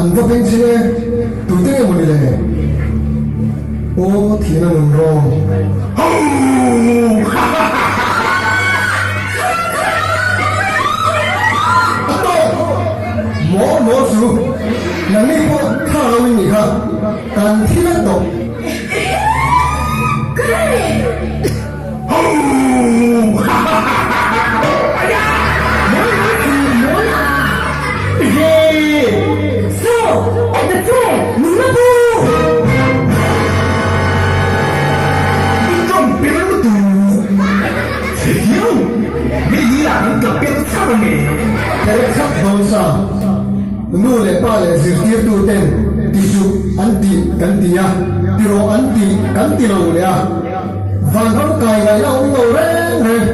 An va bengchheng e, tute nge mawni le? Aw thihna nun rawng. A tawk! Maw maw chu, nangni pawh tha lo in nih kha, kan thi vek tawh. Nu leh pa leh zirtirtu ten ti suh an ti kan ti a, ti rawh an ti kan ti lo leh a. Vanram kai ngaihna awm lo reng reng.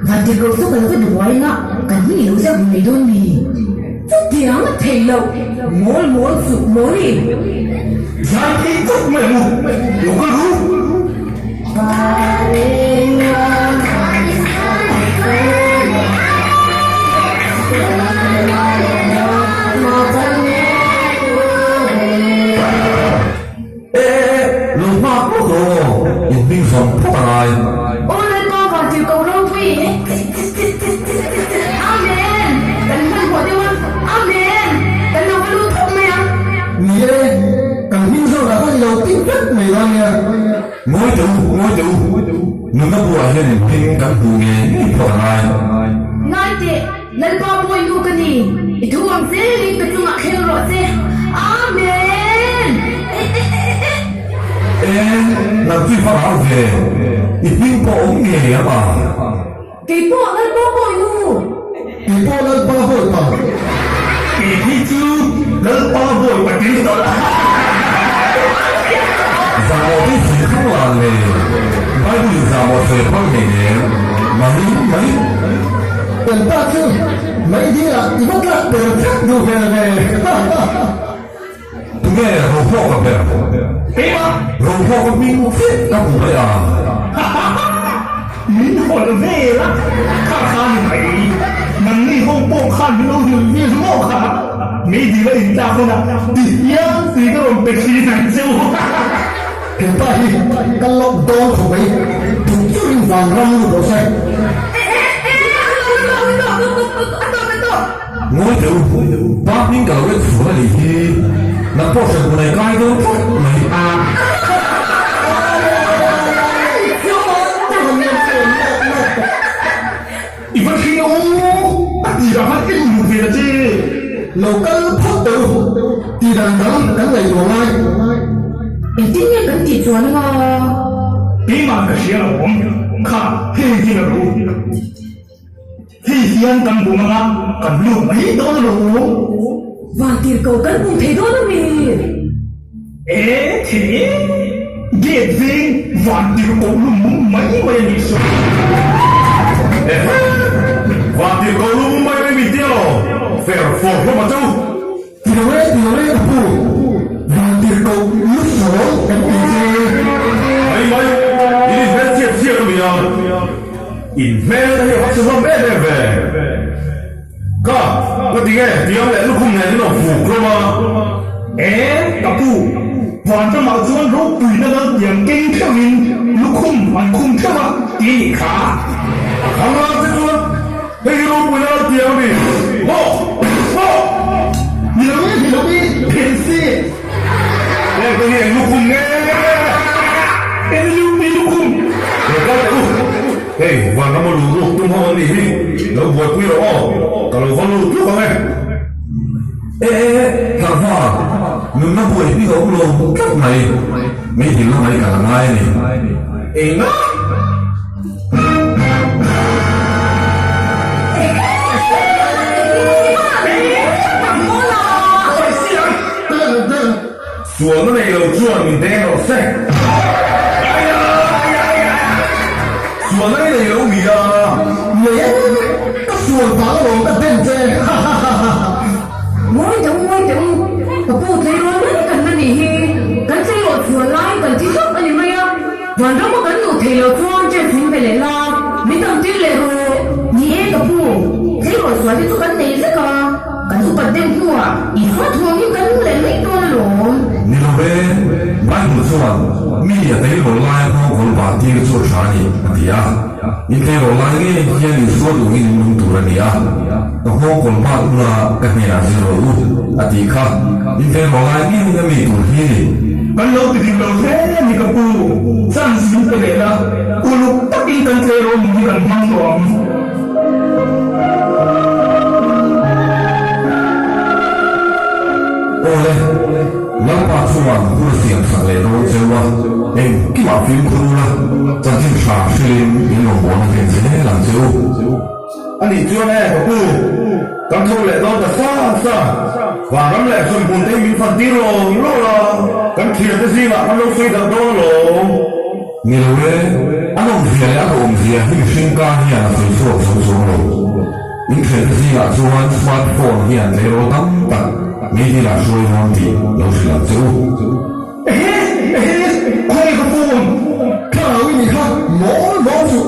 Vantirhkoh chu ka lo va duhbuai anga kan hming i lo ziak hmu mai dawn mi? Chutiang a thei loh, mawl mawl suh mawli. Zai thei tawp mai ang u, lo kal ru. E e e, lo hmak lawk lo aw, in hming zawm phawt a ngai. Aw Lalpa Vantirhkoh ropui Amen! Kan hmanhmawh deuh a, Amen! Kan lo va lut thawk mai ang. Ni e, kan hming zawnah khan i lo tin vek mai lo ania. Ngawi teh u, ngawi teh u, nunna buah hian in hming kan hmu ngei ngei phawt a ngai. Ngai teh, Lalpa Bawiinu ka ni, i thu ang zelin ka chungah thleng rawh che. Amen! E, nang chu i va rau ve, i hming pawh awm ngei ang a. Kei pawh Lalpa Bawiinu. Kei pawh Lalpa Bawipa. Kei hi chu Lalpa Bawipa ti tawh la. Zahmawh hi sawi phal lan le, Bible in zahmawh sawi phal hleinem, mai mai. Kan pa chu mai dil ah i va tlak per tlat duh hmel ve. Tunge Rohawka ber? Keimah! Rohawka hming chiah ka hmu mai a. Min hawlh vel a, kha kha ni mai. Nangni ho pawh khan min lo hrilh vel maw kha? Meidil a intlak hunah ti hian tui ka rawn pe thin ang che u. He pa hi ka lock dawn khawp mai, tuk churin vanram lut rawh se. Ngawi teh u, pa hming ka lo en sual a nih hi, nang pawh hran hmun ai kai dawn tlat mai. I va hring u, a tirah khan en lut ve ta che. Lo kal phawt teh u, tih dan dang kan ngaihtuah ngai. Engtin nge kan tih chuan anga? Keimah ka hria lo awm kha heng hi la ru. Hei hian kan bum anga kan lut mai dawn a lo. Vantirhkoh kan bum thei dawn a mi? E thei e, gate veng vantirhkoh lu mum mai mai a nih sawi. Ehe, vantirhkoh lu mum mai mai mi tia lo, fer fawr hlawm a chu. Ti lo e, ti lo e ka pu, vantirhkoh lu sawl kan ti che. Mai mai, in inhmel chiat chiat a nia, in hmel te hi a va chhe hlawm em em ve. Ka, ka ti nge, tiang leh lukhum nen in lo fuk hlawm a. E, ka pu, vanramah chuan ropuina lal tiang keng theuhin lukhum an khum theuh a ti a nih kha. A khang lai che chuan Hei hi ropui a tiang a ni. Maw! Maw! Ni lo e, ni lo e, phense. Heng te hi eng lukhum nge? Eng lu, eng lukhum? Lo kal teh u. Hei, vanram a luh ruk tum ho an nih hi. Lo buaipui rawh aw. Ka lo va lut tluk ang e. E e e, tlangva, nunna buai hming a awm lo tlat mai. Meidil na mai ka la ngai a ni. Engah? Sualna nei lo chuan min deng rawh se. Sualna i nei lo mi a. Nei e, ka sual vang alawm ka den che. Ngawi teh u, ngawi teh u, ka pu tleirawl mai kan la nih hi, kan tleirawl sual lai kan thi hlauh a ni mai a. Vanrama kan luh theih loh chuan chance min pe leh la, min dam tir leh rawh. Ni e ka pu, tleirawl sual te chu kan nei vek a, kan. Kan upat deuh hnuah Isua thuangin kan nung leh mai dawn alawm. Ni lo e, Bible chuan mi a tleirawl laia nghawngkawl bah tir chu a tha a ni, a ti a. In tleirawl lai ngei hian Isua duhin in nung tur a ni a. Ka nghawngkawl bat ula ka hnenah zir rawh u, a tih kha. In tleirawl lai ngei a mi tur hi ni. Kan lo ti dik lo hle a ni ka pu, chance min pe leh la, uluk takin kan tleirawl nun hi kan hmang tawh ang. Awle, Lalpa chuan hun a siam sak leh dawn cheu a, engkimah fimkhur ula, chanchin hra hrilhin in rawngbawlna hlen zel ang che u. A nih chuan e, ka pu, kan tho leh dawn ta sa sa, vanram leh hremhmun te hi min fan tir law law la, kan thiante zingah kan lo sawi darh dawn alawm. Ni lo e, a nawmzia leh a hlauhawmzia hi mihring ka hian a sawi chhuak zo chuang lo. Inthiante zingah chuan smart phone hian tleirawl tam tak meidil ah hruai dawn tih lo hrilh ang che u. Ehe! Ehe! Khawnge ka phone? Thlarau i nih kha mawl mawl suh.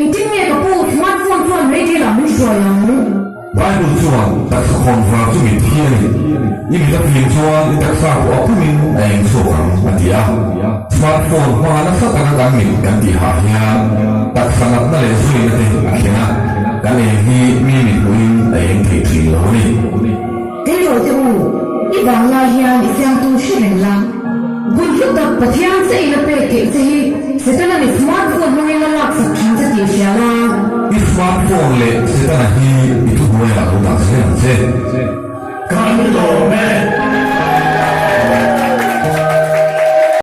Engtin nge ka pu smart phone chuan meidil ah min hruai ang? Bible chuan taksa khawn var chu mit hi a ni. I mit a fim chuan i taksa pawh a pumin a eng chhuak ang, a ti a. Smart phone hmanga nasa taka kan mit kan tih hah hian taksa natna leh zuina te a thleng a, kan eng hi mi mit hmuhin a eng thei thin lo a ni. Tleirawl te u, i vang lai hian i siamtu hre reng la. Hun hlu tak Pathian che in a pek theih che hi Setana nih smart phone hmangin a laksak thin che tih hria la. I smart phone leh Setana hi i thuhnuaiah lo dah zel ang che. Kan lawm e.